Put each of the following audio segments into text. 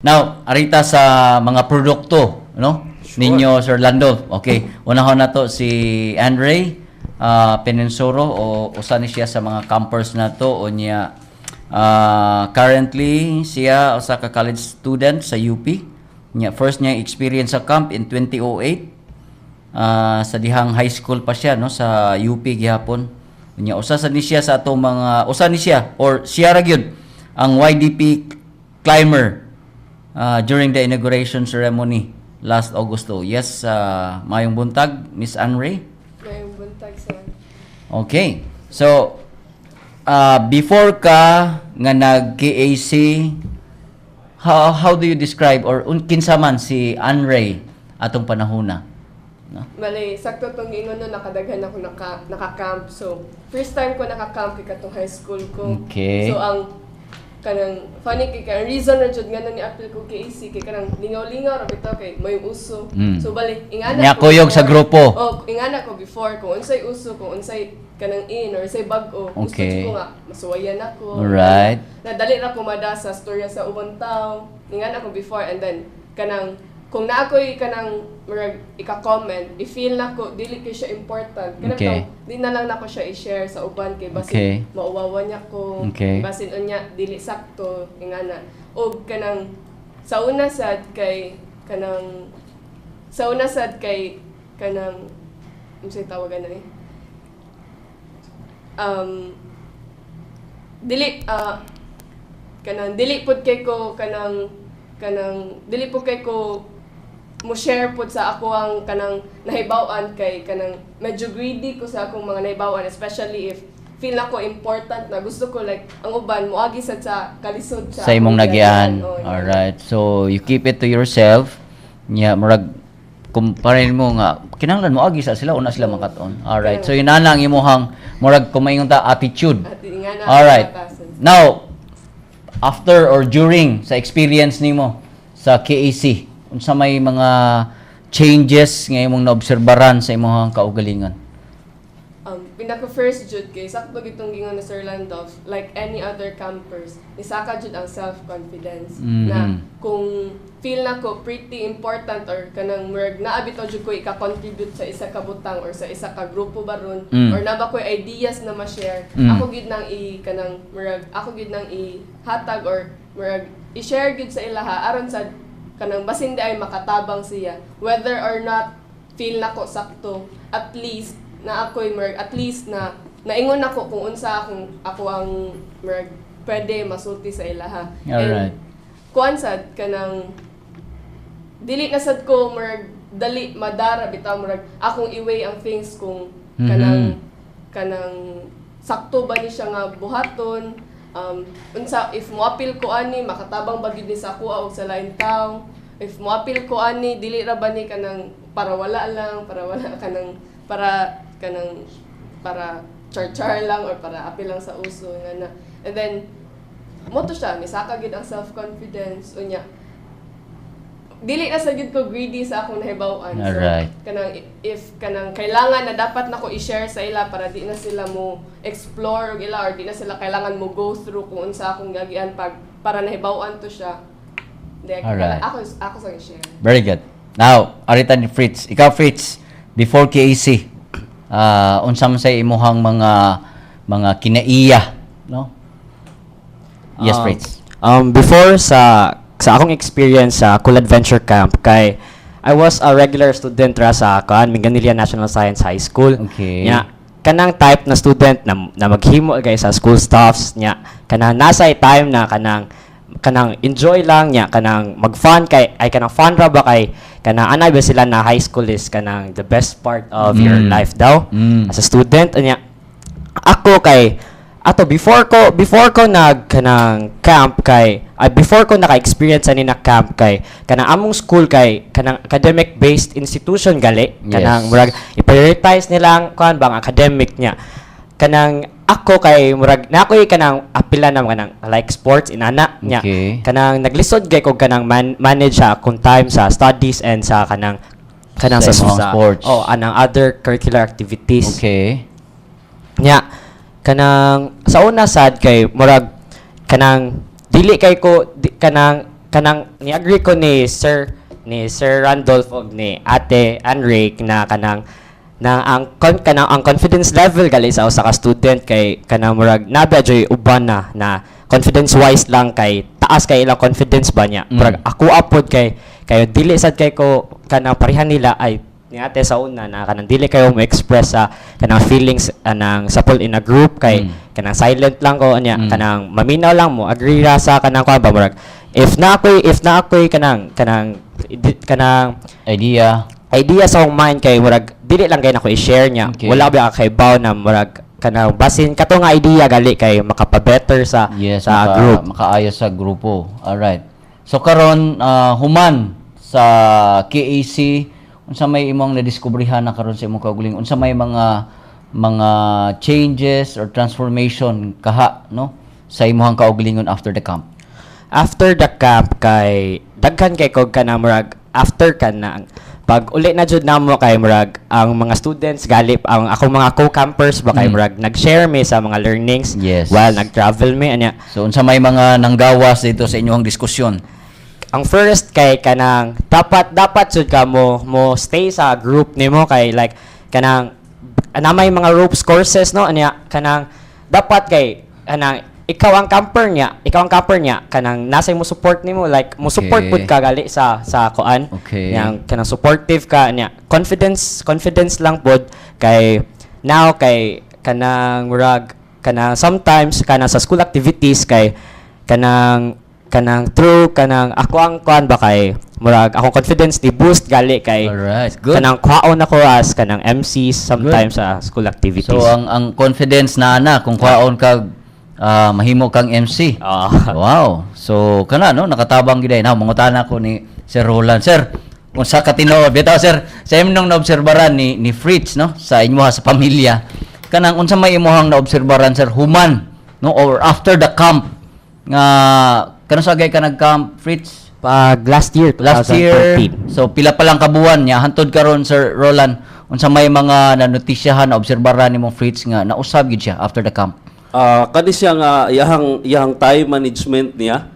Now, ari ta sa mga produkto, no? Ninyo, Sir Landolf. Okay, unahon nato si Andre Penensoro o usa ni siya sa mga campers nato unya currently siya usa ka college student sa UP. Nya first niya experience sa camp in 2008, sa dihang high school pa siya, no, sa UP gihapon. Unya usa sa ni siya sa atong mga usa ni siya or siya ra gyud ang YDP climber during the inauguration ceremony last Augusto. Yes, mayong buntag, Miss Anre. Mayong buntag, sir. Okay. So, before ka nga nag-KAC, how do you describe or kinsa man si Anre atong panahona? No? Bale, sakto tong giingon, no, nakadaghan ako naka-camp. So, first time ko naka-camp kay katong high school ko. So, ang kanang funny kay kanang reason na jud nga ni apil ko KAC kay kanang lingaw-lingaw ra bitaw kay may uso. So bali ingana Nya ko kuyog sa before. grupo. Oh, ingana ko before kung unsay uso, kung unsay kanang in or unsay bag-o. Gusto jud ko nga masuwayan ako. Na dali ra ko mada sa storya sa ubang tao. Ingana ko before and then kanang kung naa ko'y kanang murag ika-comment, i-feel na ko dili kay siya important. Kanang bitaw, di na lang nako siya i-share sa uban kay basin mauwawan niya ko. Basin unya dili sakto ingana. Og kanang sa una sad kay kanang sa una sad kay kanang unsay tawagan na eh? Dili kanang dili pud kay ko kanang kanang dili pud kay ko mo share pud sa ako ang kanang nahibaw-an kay kanang medyo greedy ko sa akong mga nahibaw-an, especially if feel nako important na gusto ko like ang uban moagi sad sa kalisod sa Sa imong akong nagian. Oh, yeah. Alright. So you keep it to yourself. Nya murag kumpare mo nga kinahanglan mo agi sa sila una sila makaton. Alright. So yun na ang imuhang murag kung maingon ta attitude. At nga na Alright. batasan. Now, after or during sa experience nimo sa KAC, unsa may mga changes nga imong naobserbaran sa imong kaugalingon? Pinaka first jud kay sakto gitong gingon ni Sir Landolf, like any other campers, nisaka jud ang self-confidence na kung feel na ko pretty important or kanang murag naa bitaw jud ko ika-contribute sa isa ka butang or sa isa ka grupo baron or naa ba ko'y ideas na ma-share, ako gid nang i kanang murag ako gid nang ihatag or murag i-share gid sa ilaha aron sa kanang basin di ay makatabang siya, whether or not feel nako sakto, at least na ako'y murag at least na naingon ako kung unsa akong ako ang murag pwede masulti sa ilaha. And kuan sad kanang dili na sad ko murag dali madara bitaw, murag akong i-weigh ang things kung kanang kanang sakto ba ni siya nga buhaton, unsa if moapil ko ani, makatabang ba gid ni sa akoa og sa lain tawo? If moapil ko ani, dili ra ba ni kanang para wala lang, para wala kanang para kanang para char-char lang or para apil lang sa uso nga na. And then mo to siya nisaka gid ang self confidence. Unya dili na sa gid ko greedy sa akong nahibaw-an. So kanang if kanang kailangan na dapat nako i-share sa ila para di na sila mo explore og ila or di na sila kailangan mo go through kung unsa akong gagian pag para nahibaw-an to siya. Di, ako ako sa i-share. Very good. Now, ari ta ni Fritz. Ikaw, Fritz, before KAC, unsa man sa imuhang mga kinaiya, no? Yes, Fritz. Before sa akong experience sa Cool Adventure Camp kay I was a regular student ra sa kuan Minglanilla National Science High School. Nya kanang type na student na maghimo kay sa school stuffs, nya kanang nasa time na kanang kanang enjoy lang, nya kanang mag-fun kay ay kanang fun ra ba kay kanang anay ba sila na high school is kanang the best part of your life daw as a student. Nya ako kay ato before ko nag kanang camp kay ay before ko naka-experience ani na camp kay kanang among school kay kanang academic based institution gali, kanang murag i-prioritize nila ang kuan bang academic niya. Kanang ako kay murag na ako'y kanang apila na kanang like sports inana niya, kanang naglisod kay kog kanang manage sa akong time sa studies and sa kanang kanang Sa imong sports. Oh, anang other curricular activities. Nya kanang sa una sad kay murag kanang dili kay ko di, kanang Kanang ni-agree ko ni Sir Randolph og ni Ate Anric na kanang na ang kanang ang confidence level gali sa usa ka student kay kanang murag nabi joy uban na na confidence wise lang kay taas kay ilang confidence ba niya. Murag ako apod kay kayo dili sad kay ko kanang parehan nila ay ni ate sa una na kanang dili kayo mo express sa kanang feelings anang sapol in a group kay kanang silent lang ko anya, kanang maminaw lang mo agree ra sa kanang kuan ba, murag if na ako'y kanang kanang kanang Idea. Idea sa akong mind kay murag dili lang kay nako i-share niya. Wala ba kay baw na murag kanang basin kato nga idea gali kay makapa-better sa sa group. Makaayos sa grupo. Alright. So karon, human sa KAC, unsa may imong nadiskubrihan na karon sa imong kaugalingon? Unsa may mga changes or transformation kaha, no, sa imong kaugalingon after the camp? After the camp kay daghan kay kog kanang murag after ka na pag uli na jud namo kay murag ang mga students gali ang akong mga co-campers ba kay murag nag-share mi sa mga learnings while nag-travel mi anya. So unsa may mga nanggawas dito sa inyong diskusyon? Ang first kay kanang dapat dapat jud ka mo mo stay sa group nimo kay like kanang na may mga ropes courses, no, anya kanang dapat kay kanang ikaw ang camper niya, ikaw ang camper niya, kanang nasa mo support nimo, like mo support pud ka gali sa kuan. Yang kanang supportive ka niya, confidence confidence lang pod kay now kay kanang murag kanang sometimes kanang sa school activities kay kanang kanang through kanang ako ang kuan ba kay murag akong confidence ni boost gali kay Alright, good. Kanang kwaon ako as kanang MCs sometimes sa school activities. So ang confidence na ana kung kwaon ka, mahimo kang MC. Ah. Wow. So kana, no, nakatabang gid na mangutana ko ni Sir Roland. Sir, kung sa katinuod bitaw, sir, sa imong naobserbaran ni Fritz, no, sa inyo sa pamilya, kanang unsa may imong naobserbaran, sir, human, no, or after the camp nga kanus-a gay ka nag-camp, Fritz? Pag last year. Last year. 2013. So pila pa lang kabuan niya hantod karon, Sir Roland, unsa may mga nanotisyahan, na obserbaran nimong Fritz nga nausab gid siya after the camp? Kani siya nga iyahang iyahang time management niya.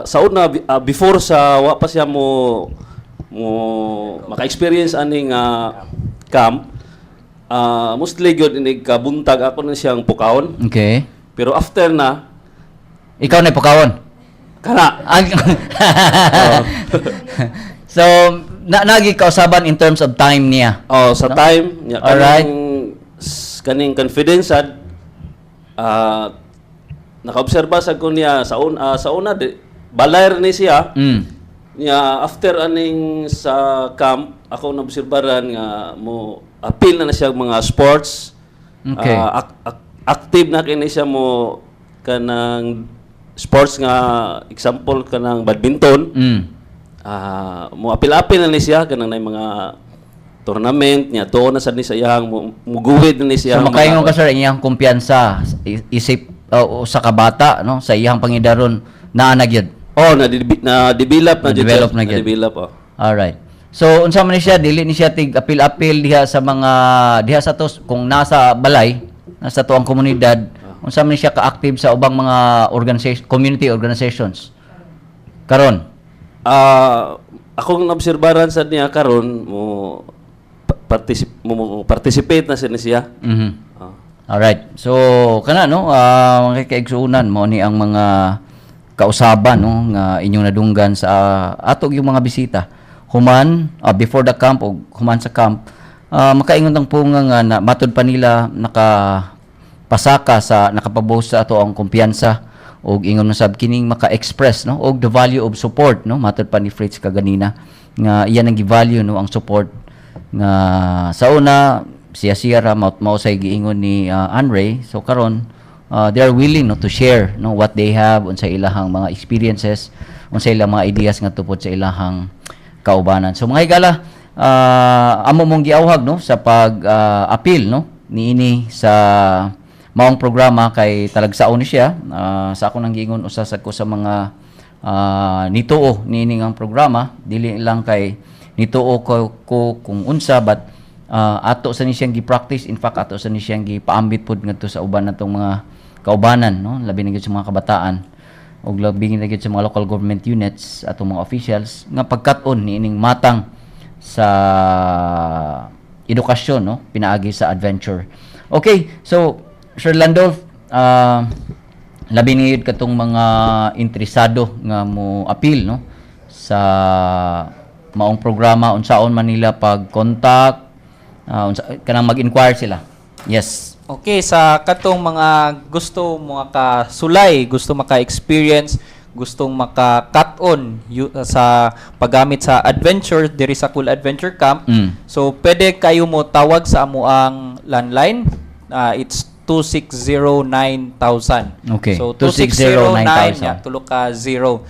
Sa una, before sa wa pa siya mo mo maka-experience aning camp, mostly gyud inig kabuntag ako na siyang pukawon. Pero after na Ikaw na pukawon. Kana. So na nagi kausaban in terms of time niya. Oh, sa No? time niya, kaning kaning confidence sad, nakaobserba sa ko niya sa una di, balayr ni siya. Niya after aning sa camp ako naobserbaran nga mo appeal na na siya mga sports. Active na kini siya mo kanang sports nga example kanang badminton. Mo apil-apil na ni siya kanang nay mga tournament niya doon na sad ni sa iyang muguwid na ni siya. So makaingon ka, sir, ang iyang kumpiyansa isip sa kabata, no, sa iyang pangidaron naa na gyud. Oh, na na develop na jud, Na-develop sir. Na gyud. Na-develop, oh. Alright. So unsa man ni siya, dili ni siya tig apil-apil diha sa mga diha sa tos kung nasa balay, nasa tuang komunidad, unsa man ni siya ka-active sa ubang mga organization, community organizations karon? Akong naobserbaran sa niya karon mo mo participate na siya ni siya. Ah. Alright. So kana, no, mga kaigsuonan, mo ni ang mga kausaban, no, nga inyong nadunggan sa ato yung mga bisita human before the camp o human sa camp. Makaingon ang punga nga na matud pa nila naka pasaka sa nakapabuhos sa ato ang kumpiyansa og ingon man sab kining maka-express, no, og the value of support, no, matud pa ni Fritz kaganina nga iyan ang gi-value, no, ang support nga sa una siya siya ra mao mao say giingon ni Andre. So karon, they are willing, no, to share, no, what they have, unsa ilahang mga experiences, unsa ilang mga ideas nga tupod sa ilahang kaubanan. So mga higala, amo mong giawhag, no, sa pag appeal, no, niini sa maong programa kay talagsaon ni siya. Sa ako nang giingon, usa sa ko sa mga nituo niini nga programa, dili lang kay nituo ko kung unsa, but ato sa ni siyang gi-practice. In fact, ato sa ni siyang gipaambit pod ngadto sa uban natong mga kaubanan, no, labi na gyud sa mga kabataan. Ug labi na gyud sa mga local government units, atong mga officials nga pagkat-on niining matang sa edukasyon, no, pinaagi sa adventure. Okay, so Sir Landolf, labi ni gyud katong mga interesado nga mo apil, no, sa maong programa, unsaon man nila pag-contact, unsa kanang mag-inquire sila? Yes. Okay, sa katong mga gusto makasulay, gusto maka-experience, gustong maka-cut-on sa paggamit sa adventure diri sa Cool Adventure Camp. So pwede kayo mo tawag sa amuang landline. It's 260-9000. So 260-9000. 2609, yeah, tulo ka 0.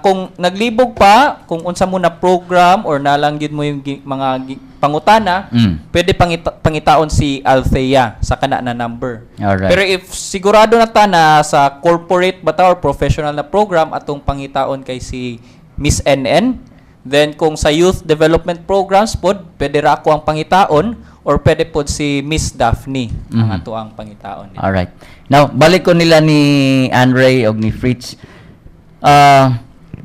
Kung naglibog pa, kung unsa mo na program or nalang gyud mo yung mga pangutana, pwede pangitaon si Althea sa kana na number. Pero if sigurado na ta na sa corporate ba ta or professional na program, atong pangitaon kay si Miss NN. Then kung sa youth development programs pod, pwede ra ako ang pangitaon or pwede pod si Miss Daphne ang ato ang pangitaon. Alright. Now, balik ko nila ni Andre og ni Fritz.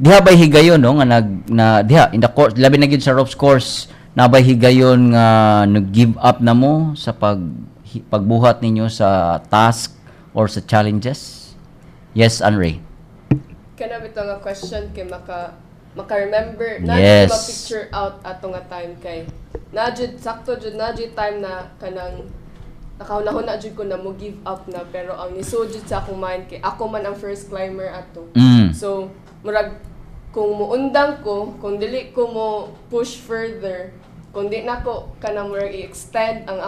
Diha bay higayon, no, nga nag na diha in the course, labi na gyud sa ropes course, na bay higayon nga nag-give up na mo sa pagbuhat ninyo sa task or sa challenges? Yes, Andre. Kana bitaw nga question kay maka remember na ma-picture out ato nga time kay na jud sakto jud na jud time na kanang nakahuna-huna jud ko na mo give up na, pero ang nisud jud sa akong mind kay ako man ang first climber ato. So murag kung muundang ko, kung dili ko mo push further, kung di na ko kanang murag i-extend ang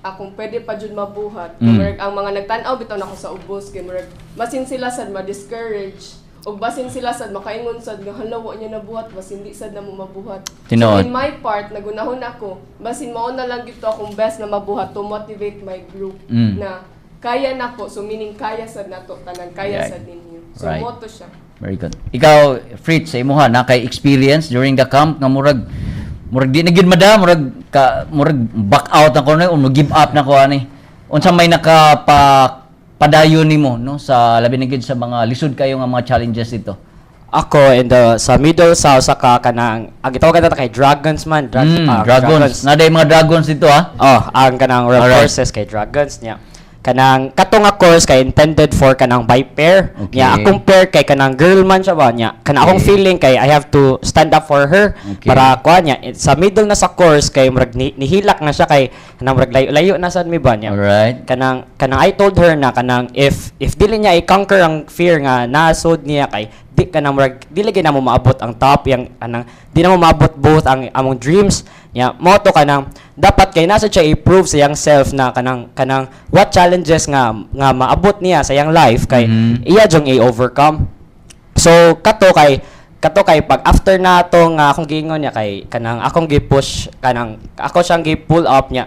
akong pwede pa jud mabuhat, murag ang mga nagtan-aw bitaw nako sa ubos kay murag basin sila sad ma-discourage ug basin sila sad makaingon sad nga, "Hala, wa niya nabuhat, basin di sad na mo mabuhat." Tinuod. So in my part, nagunahon ako, basin mao na lang gito akong best na mabuhat to motivate my group na kaya nako. So meaning kaya sad nato tanan, kaya sad ninyo. So mao to siya. Very good. Ikaw, Fritz, sa imuha na kay experience during the camp nga murag di na gyud mada, murag ka, murag back out na ko na o give up na ko ani? Unsa may nakapa padayon nimo, no, sa labi na gyud sa mga lisod kayo nga mga challenges dito? Ako in the sa middle sa usa ka kanang ang gitawag ta kay dragons man, Dragons. Naday mga dragons dito, ah. Oh, ang kanang courses kay dragons niya. Kanang kato nga course kay intended for kanang by pair. Niya akong pair kay kanang girl man siya ba niya. Kanang akong feeling kay I have to stand up for her para kuha niya. Eh, sa middle na sa course kay murag nihilak na siya kay kanang murag layo-layo na sad mi ba niya. Kanang I told her na kanang if dili niya i-conquer ang fear nga nasod niya kay di kanang murag dili gyud na mo maabot ang top yang anang di na mo maabot both ang among dreams niya. Mo to kanang dapat kay nasa siya i-prove sa iyang self na kanang what challenges nga maabot niya sa iyang life kay iya jung i-overcome. So kato kay pag after na to nga akong giingon niya kay kanang akong gi-push, kanang ako siyang gi-pull up niya,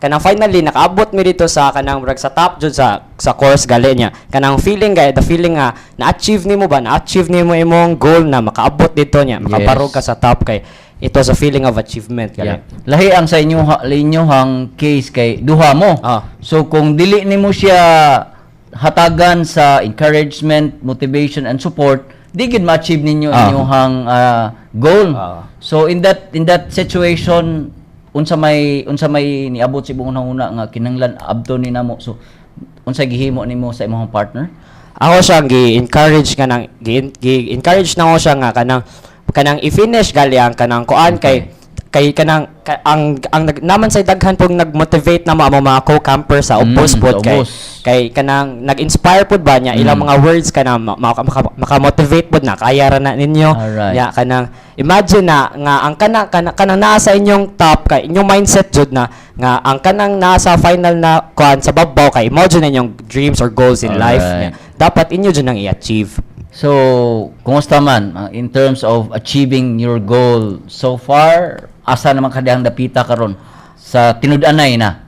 kanang finally nakaabot mi dito sa kanang murag sa top jud sa course gali niya. Kanang feeling kay the feeling nga na-achieve nimo ba, na-achieve nimo imong goal na makaabot dito niya, makabarog ka sa top, kay it was a feeling of achievement gali. Yeah. Lahi ang sa inyo hang case kay duha mo. So kung dili nimo siya hatagan sa encouragement, motivation and support, di gid ma-achieve ninyo inyong goal. So in that situation, unsa may niabot sa imong una nga kinahanglan abto ni namo? So unsa gihimo nimo sa imong partner? Ako siyang gi-encourage kanang gi-encourage na ko siya nga kanang i-finish gali ang kanang kuan kay kanang ang naman sa daghan pong nag-motivate na mo among mga co-camper sa ubos pod sa kay ubos. Kay kanang nag-inspire pod ba niya ilang mga words kanang maka-motivate pod na kaya ra na ninyo nya. Kanang imagine na nga ang kanang naa sa inyong top kay inyong mindset jud na nga ang kanang nasa final na kuan sa babaw kay mao jud na inyong dreams or goals in life niya. Dapat inyo jud nang i-achieve. So, kumusta man in terms of achieving your goal so far? Asa naman kadihang dapita karon sa tinud-anay na?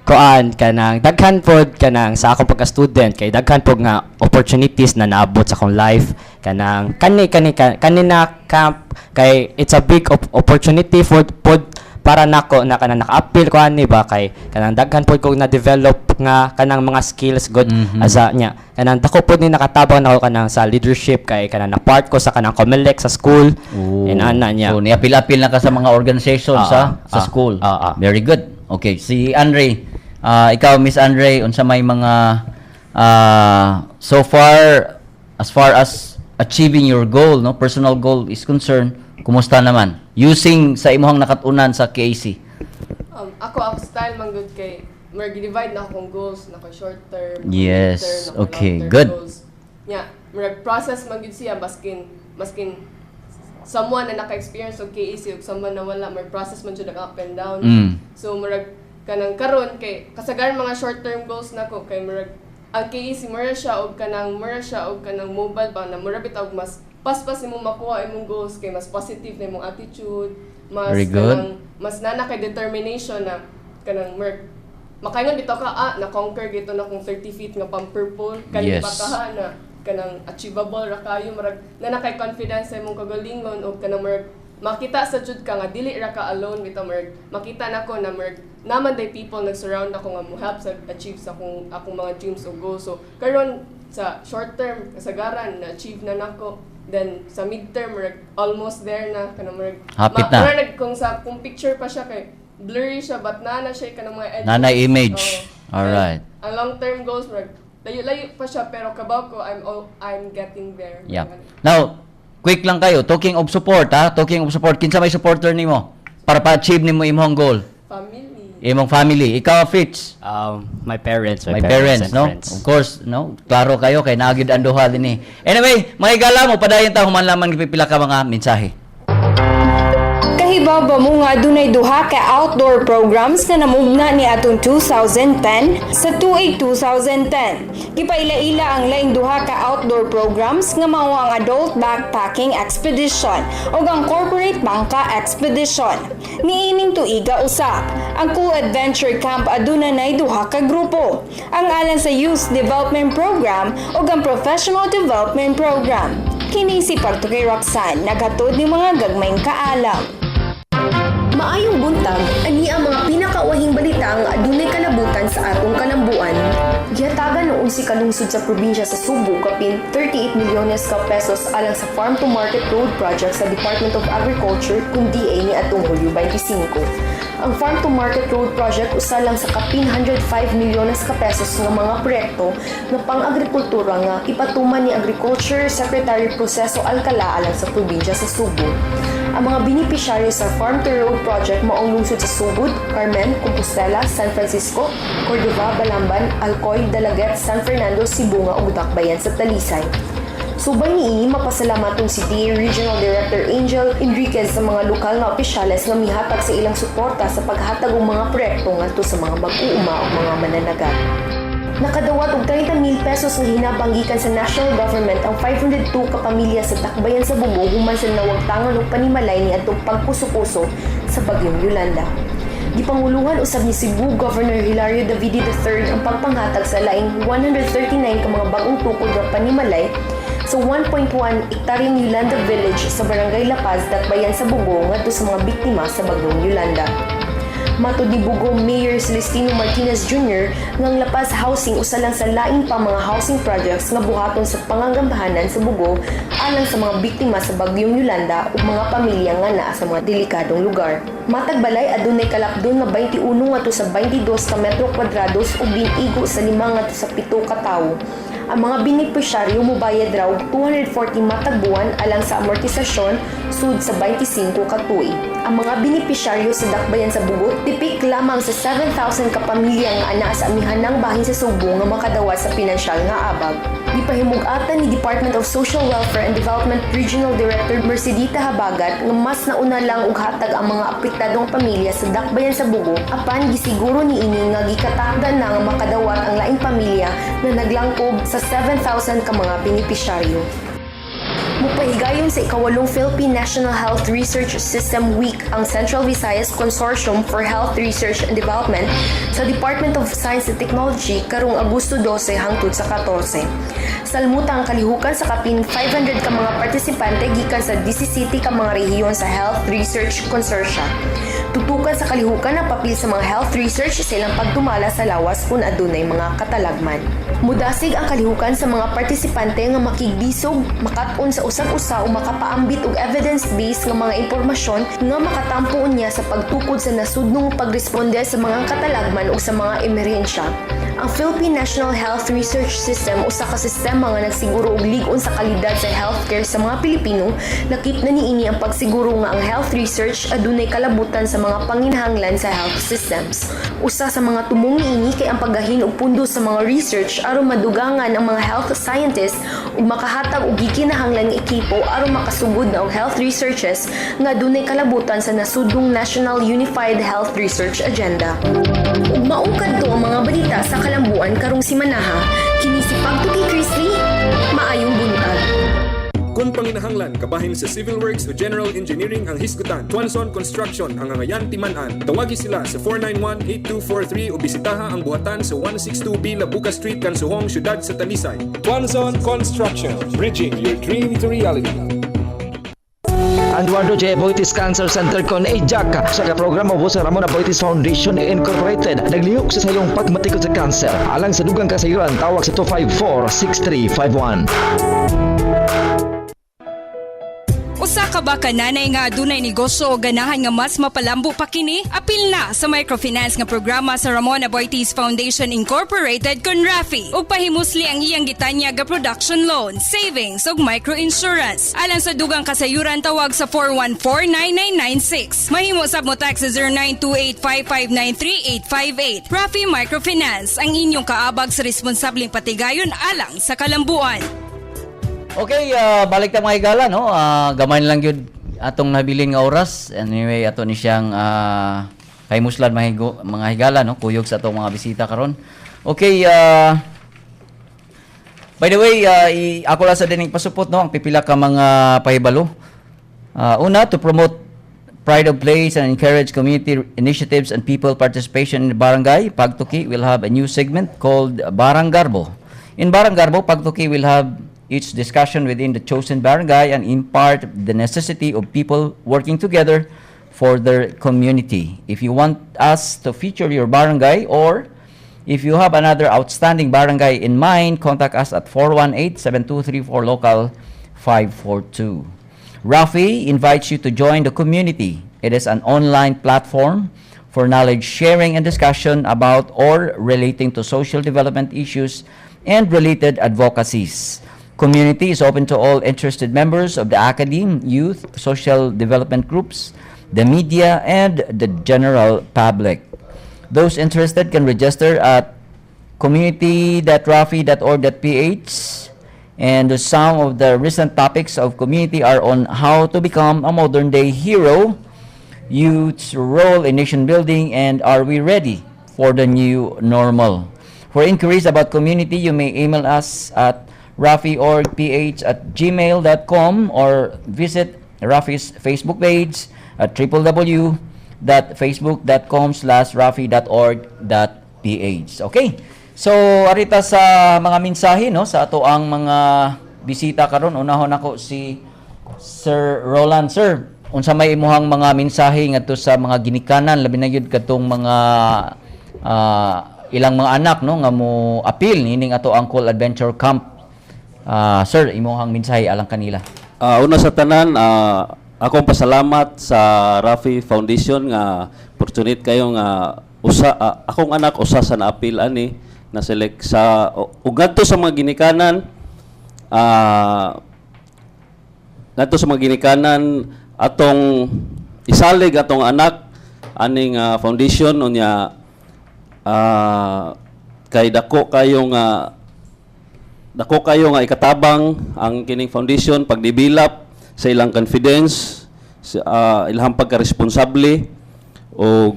Kuan, kanang daghan pod kanang sa akong pagka-student kay daghan pod nga opportunities na naabot sa akong life, kanang kani kani kani na camp kay it's a big opportunity for pod para nako na kanang naka-appeal ko ani ba, kay kanang daghan pod kog na develop nga kanang mga skills good asa nya, kanang dako pod ni nakatabang nako kanang sa leadership kay kanang na part ko sa kanang COMELEC sa school Oh. and ana niya. So, niapil-apil na ka sa mga organizations sa school. Very good. Okay, si Andre, ikaw, Miss Andre, unsa may mga so far, as far as achieving your goal, no, personal goal is concerned, kumusta naman? Using sa imong nakatunan sa KAC. Ako, ang style man gud kay mer divide na akong goals, na short term, mid term, na long term goals. Nya, murag process man gud siya, baskin maskin someone na naka-experience og KAC ug someone na wala, may process man jud ang up and down. So murag kanang karon kay kasagaran mga short term goals nako kay murag ang KAC mura siya og kanang mobile ba na mura bitaw mas paspas nimo makuha imong goals kay mas positive na imong attitude, mas Very good. kanang mas nana kay determination na kanang murag makaingon bitaw ka, "Ah, na conquer gito na kung 30 feet nga pumper pole kani pa kaha," na kanang achievable ra kayo, murag nana kay confidence sa imong kagalingon og kanang murag makita sa jud ka nga dili ra ka alone bitaw. Murag makita nako na murag naman day people nag-surround ako nga mo help sa achieve sa akong mga dreams o goals. So karon sa short term, kasagaran na achieve na nako. Then sa midterm, murag almost there na, kanang murag Hapit na. Murag kung sa kung picture pa siya kay blurry siya, but naa na siya kanang mga edges. Naa nay image. Oo. Alright. And ang long term goals, murag layo-layo pa siya, pero kabaw ko I'm getting there. Now, quick lang kayo. Talking of support, ha? Talking of support, kinsa may supporter nimo para pa-achieve nimo imong goal? Family. Imong family. Ikaw, Fitz? My parents, my My parents, and no? friends. Of course, no? Klaro kayo kay naa gyud ang duha dinhi. Anyway, mga higala, mo padayon ta human lamang pipila ka mga mensahe. Kahibaw ba mo nga adunay duha ka outdoor programs na namugna ni atong 2010 sa tuig 2010? Gipaila-ila ang laing duha ka outdoor programs nga mao ang Adult Backpacking Expedition ug ang Corporate Bangka Expedition. Niining tuiga usab, ang Cool Adventure Camp aduna nay duha ka grupo. Ang alang sa Youth Development Program ug ang Professional Development Program. Kini si Partukay Roxanne, naghatod ni mga gagmayng kaalam. Maayong buntag, ani ang mga pinakauwahing balita nga adunay kalabutan sa atong kalambuan. Gihatagan noon si kalungsod sa probinsya sa Subo kapin 38 milyones ka pesos alang sa Farm to Market Road Project sa Department of Agriculture kun DA ni atong Hulyo 25. Ang Farm to Market Road Project usa lang sa kapin 105 milyones ka pesos nga mga proyekto nga pang-agrikultura nga ipatuman ni Agriculture Secretary Proceso Alcala alang sa probinsya sa Subo. Ang mga benepisyaryo sa Farm to Road Project maong lungsod sa Sugod, Carmen, Compostela, San Francisco, Cordova, Balamban, Alcoy, Dalaguete, San Fernando, Sibonga ug Dakbayan sa Talisay. Subay niini, mapasalamaton si DA Regional Director Angel Enriquez sa mga lokal nga opisyales nga mihatag sa ilang suporta sa paghatag og mga proyekto ngadto sa mga mag-uuma ug mga mananagat. Nakadawat og 30 mil pesos nga hinabang gikan sa national government ang 502 ka pamilya sa Dakbayan sa Bogo human sa nawagtangan og panimalay niadtong pagpuso-puso sa bagyong Yolanda. Gipanguluhan usab ni Cebu Governor Hilario Davide III ang pagpanghatag sa laing 139 ka mga bag-ong tukod nga panimalay sa 1.1 ektaryang Yolanda Village sa Barangay La Paz, Dakbayan sa Bogo ngadto sa mga biktima sa bagyong Yolanda. Matod ni Bogo Mayor Celestino Martinez Jr. nga ang La Paz Housing usa lang sa laing pa mga housing projects nga buhaton sa pangangambahanan sa Bogo alang sa mga biktima sa bagyong Yolanda ug mga pamilya nga naa sa mga delikadong lugar. Matag balay adunay kalapdon nga 21 ngadto sa 22 ka metro kwadrados ug ginigo sa 5 ngadto sa 7 ka tawo. Ang mga benepisyaryo mobayad raw og 240 matag buwan alang sa amortisasyon sud sa 25 ka tuig. Ang mga benepisyaryo sa Dakbayan sa Bogo tipik lamang sa 7,000 ka pamilya nga anaa sa amihanang bahin sa Subo nga makadawat sa pinansyal nga abag. Gipahimug-atan ni Department of Social Welfare and Development Regional Director Mercedita Habagat nga mas nauna lang og hatag ang mga apektadong pamilya sa Dakbayan sa Bogo, apan gisiguro niini nga gikatakda na nga makadawat ang laing pamilya na naglangkob sa 7,000 ka mga benepisyaryo. Mupahigayon sa ikawalong Philippine National Health Research System Week ang Central Visayas Consortium for Health Research and Development sa Department of Science and Technology karong Agosto 12 hangtod sa 14. Salmuta ang kalihukan sa kapin 500 ka mga partisipante gikan sa 17 ka mga rehiyon sa Health Research Consortia. Tutukan sa kalihukan ang papel sa mga health research sa ilang pagdumala sa lawas kung adunay mga katalagman. Mudasig ang kalihukan sa mga partisipante nga makigbisog, makat-on sa usag-usa o makapaambit og evidence-based nga mga impormasyon nga makatampo niya sa pagtukod sa nasudnong pagresponde sa mga katalagman o sa mga emerhensya. Ang Philippine National Health Research System usa ka sistema nga nagsiguro og lig-on sa kalidad sa healthcare sa mga Pilipino, lakip na niini ang pagsiguro nga ang health research adunay kalabutan sa mga panginahanglan sa health systems. Usa sa mga tumong niini kay ang paggahin og pundo sa mga research aron madugangan ang mga health scientists ug makahatag og gikinahanglan nga ekipo aron makasugod na og health researches nga adunay kalabutan sa nasudnong National Unified Health Research Agenda. Ug maong kadto ang mga balita sa kalambuan karong simanaha, kini si Pagtuki Chrisley, maayong buntag. Kung panginahanglan kabahin sa civil works o general engineering ang hisgutan, Tuanson Construction ang angayan timan-an. Tawagi sila sa 491-8243 o bisitaha ang buhatan sa 162B Labuca Street, Kansuhong, Siyudad sa Talisay. Tuanson Construction, bridging your dream to reality. Eduardo J. Aboitiz Cancer Center kon AJAC sa ka-programa ubos sa Ramon Aboitiz Foundation Incorporated, naglihok sa sayong pagmatikod sa cancer. Alang sa dugang kasayuran, tawag sa 254-6351. Usa ka ba ka nanay nga adunay negosyo o ganahan nga mas mapalambo pa kini? Apil na sa microfinance nga programa sa Ramon Aboitiz Foundation Incorporated kon RAFI ug pahimusli ang iyang gitanyag ga production loan, savings ug microinsurance. Alang sa dugang kasayuran, tawag sa 414-9996. Mahimo sab mo text sa 0928-559-3858. RAFI Microfinance, ang inyong kaabag sa responsableng patigayon alang sa kalambuan. Okay, balik ta, mga higala, no? Gamay na lang gyud atong nabilin nga oras. Anyway, ato ni siyang kay muslan mahigo, mga higala, no? Kuyog sa atong mga bisita karon. Okay, by the way, ako lang sa dining pasupot, no, ang pipila ka mga pahibalo. Una, to promote pride of place and encourage community initiatives and people participation in the barangay, Pagtuki will have a new segment called Baranggarbo. In Baranggarbo, Pagtuki will have each discussion within the chosen barangay and impart the necessity of people working together for their community. If you want us to feature your barangay or if you have another outstanding barangay in mind, contact us at 418-7234 local 542. Rafi invites you to join the community. It is an online platform for knowledge sharing and discussion about or relating to social development issues and related advocacies. Community is open to all interested members of the academe, youth, social development groups, the media, and the general public. Those interested can register at community.rafi.org.ph, and some of the recent topics of community are on how to become a modern day hero, youth's role in nation building, and are we ready for the new normal. For inquiries about community, you may email us at rafiorgph@gmail.com or visit Rafi's Facebook page at www.facebook.com/rafi.org.ph. Okay. So, arita sa mga mensahe, no, sa ato ang mga bisita karon, unahon ako si Sir Roland. Sir, unsa may imuhang mga mensahe ngadto sa mga ginikanan, labi na gyud kadtong mga ilang mga anak, no, nga mo apil nining ato ang Cool Adventure Camp? Sir, imuhang mensahe alang kanila. Una sa tanan, akong pasalamat sa Rafi Foundation nga fortunate kayo nga usa akong anak usa sa naapil ani na select sa ug ngadto sa mga ginikanan atong isalig atong anak aning foundation unya kay dako kayo nga ikatabang ang kining foundation pagdevelop sa ilang confidence sa ilang pagka-responsable o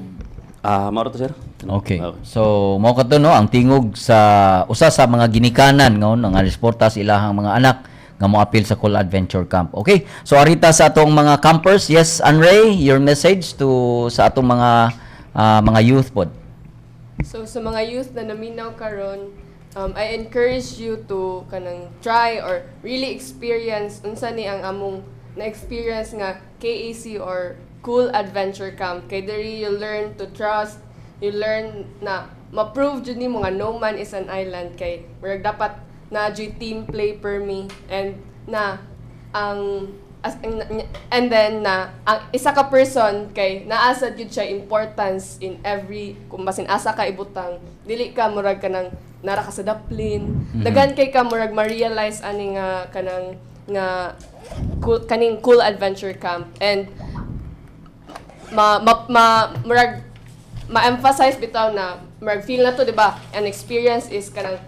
mao to, sir. Okay. So, mao kadto, no, ang tingog sa usa sa mga ginikanan nga nga reporta sa ilahang mga anak. nga moapil sa Cool Adventure Camp. Okay, so arita sa atong mga campers. Yes, Andre, your message to sa atong mga youth pod. So sa mga youth na naminaw karon, I encourage you to kanang try or really experience unsa ni ang among na-experience nga KAC or Cool Adventure Camp. Kay diri you learn to trust, you learn na ma-prove jud nimo nga no man is an island, kay murag dapat na jud team play per me and na ang as, and then na ang isa ka person kay naasa gyud siya importance in every, kung basin asa ka ibutang, dili ka murag kanang nara ka sa daplin. Daghan kay ka murag ma-realize ani nga kanang nga cool, kaning Cool Adventure Camp, and ma murag ma-emphasize bitaw na murag feel na to, di ba, an experience is kanang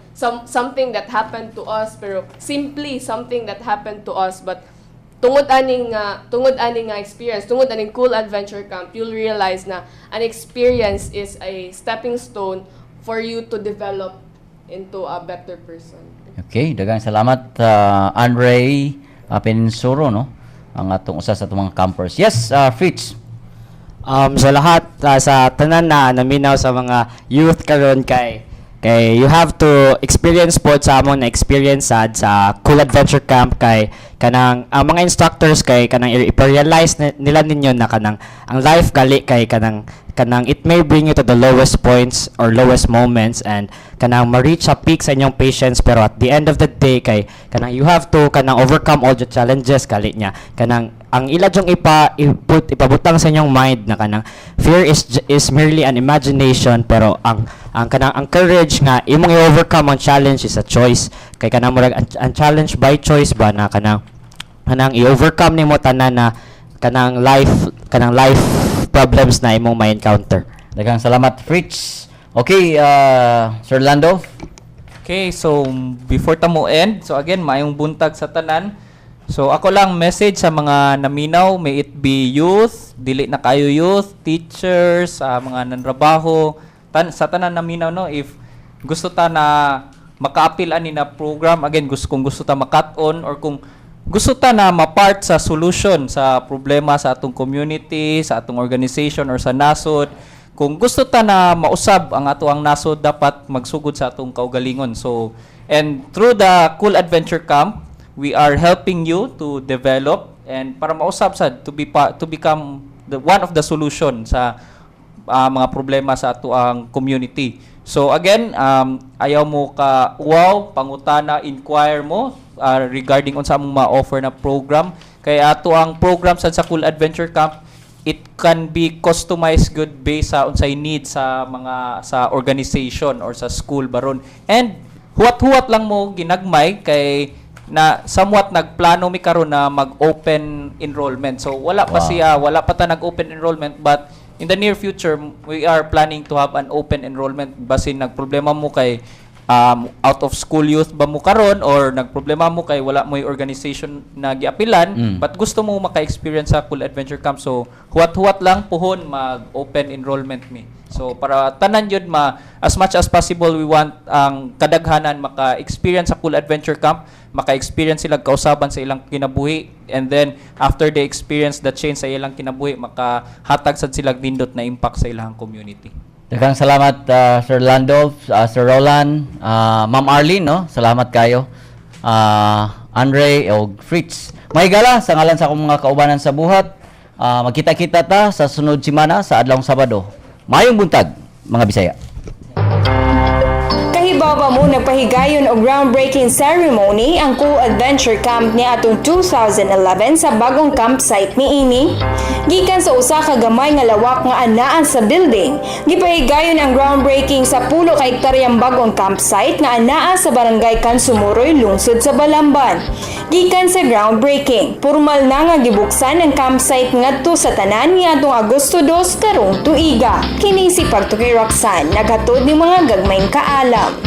something that happened to us, pero simply something that happened to us, but tungod aning nga experience, tungod aning Cool Adventure Camp, you'll realize na an experience is a stepping stone for you to develop into a better person. Okay, daghang salamat, Andre Peninsuro, no? Ang atong usa sa atong mga campers. Yes, Fritz. Sa lahat, sa tanan na naminaw sa mga youth karon, kay you have to experience pod sa among na experience sad sa Cool Adventure Camp, kay kanang ang mga instructors kay kanang i-realize nila ninyo na kanang ang life gali kay kanang it may bring you to the lowest points or lowest moments and kanang ma-reach sa peak sa inyong patience, pero at the end of the day kay kanang you have to kanang overcome all the challenges gali niya. Kanang ang ila jung ipa iput ipabutang sa inyong mind na kanang fear is merely an imagination, pero ang kanang ang courage nga imong i-overcome ang challenge is a choice, kay kanang murag ang challenge by choice ba na kanang i-overcome nimo tanan na kanang life problems na imong ma-encounter. Daghang salamat, Fritz. Okay, Sir Lando. Okay, so before ta mo end, so again, maayong buntag sa tanan. So ako lang message sa mga naminaw, may it be youth, dili na kayo youth, teachers, sa mga nanrabaho, sa tanan naminaw, no, if gusto ta na makaapil ani na program, again, gusto kung gusto ta makat-on or kung gusto ta na ma-part sa solution sa problema sa atong community, sa atong organization or sa nasod, kung gusto ta na mausab ang ato ang nasod, dapat magsugod sa atong kaugalingon. So, and through the Cool Adventure Camp, we are helping you to develop and para mausab sad to become the one of the solution sa mga problema sa ato ang community. So again, ayaw mo ka wow, pangutana, inquire mo regarding unsa among ma-offer na program. Kaya ato ang program sad sa Cool Adventure Camp, it can be customized good based sa unsay need sa mga sa organization or sa school baron. And huwat-huwat lang mo ginagmay kay na somewhat nagplano mi karon na mag-open enrollment. So wala pa siya, wala pa ta nag-open enrollment, but in the near future we are planning to have an open enrollment, basin nagproblema mo kay out of school youth ba mo karon or nagproblema mo kay wala mo yung organization na giapilan but gusto mo maka-experience sa Cool Adventure Camp. So huwat-huwat lang, puhon mag-open enrollment mi. So para tanan yun ma as much as possible, we want ang kadaghanan maka-experience sa Cool Adventure Camp, maka-experience sila kausaban sa ilang kinabuhi, and then after they experience the change sa ilang kinabuhi, makahatag sad sila nindot na impact sa ilang community. Daghang salamat, Sir Landolf, Sir Roland, Ma'am Arlene, no? Salamat kayo. Andre og Fritz. May gala sa ngalan sa akong mga kaubanan sa buhat. Magkita-kita ta sa sunod semana sa adlawng Sabado. Maayong buntag, mga Bisaya. Kahibaw ba mo nagpahigayon og groundbreaking ceremony ang Cool Adventure Camp ni atong 2011 sa bagong campsite niini? Gikan sa usa ka gamay nga lawak nga anaan sa building, gipahigayon ang groundbreaking sa pulo ka hektaryang bagong campsite nga anaa sa Barangay Cansumuroy, lungsod sa Balamban. Gikan sa groundbreaking, formal na nga gibuksan ang campsite ngadto sa tanan niadtong Agosto 2 karong tuiga. Kini si Pagtukay Roxanne, naghatod ni mga gagmayng kaalam.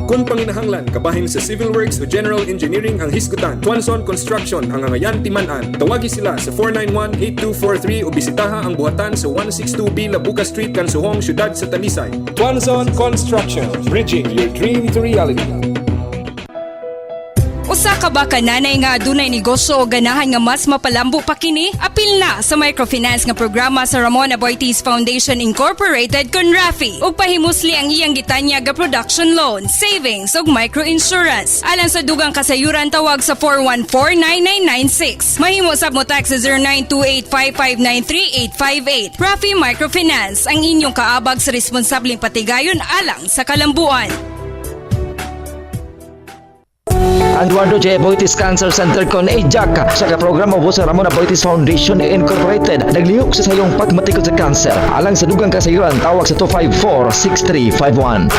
Kung panginahanglan kabahin sa Civil Works o General Engineering ang hisgutan, Tuanson Construction ang angayan timan-an. Tawagi sila sa 491-8243 o bisitaha ang buhatan sa 162B Labuca Street, Kansuhong, Siyudad sa Talisay. Tuanson Construction, bridging your dream to reality. Usa Usa ka ba ka nanay nga adunay negosyo o ganahan nga mas mapalambo pa kini? Apil na sa microfinance nga programa sa Ramon Aboitiz Foundation Incorporated kon RAFI ug pahimusli ang iyang gitanyag nga production loan, savings ug microinsurance. Alang sa dugang kasayuran, tawag sa 414-9996. Mahimo sab mo text sa 0928-559-3858. RAFI Microfinance, ang inyong kaabag sa responsableng patigayon alang sa kalambuan. Ang Eduardo J. Aboitiz Cancer Center kon AJAC sa ka-programa ubos sa Ramon Aboitiz Foundation Incorporated. Naglihok sa sayong pagmatikod sa cancer. Alang sa dugang kasayuran, tawag sa 254-6351.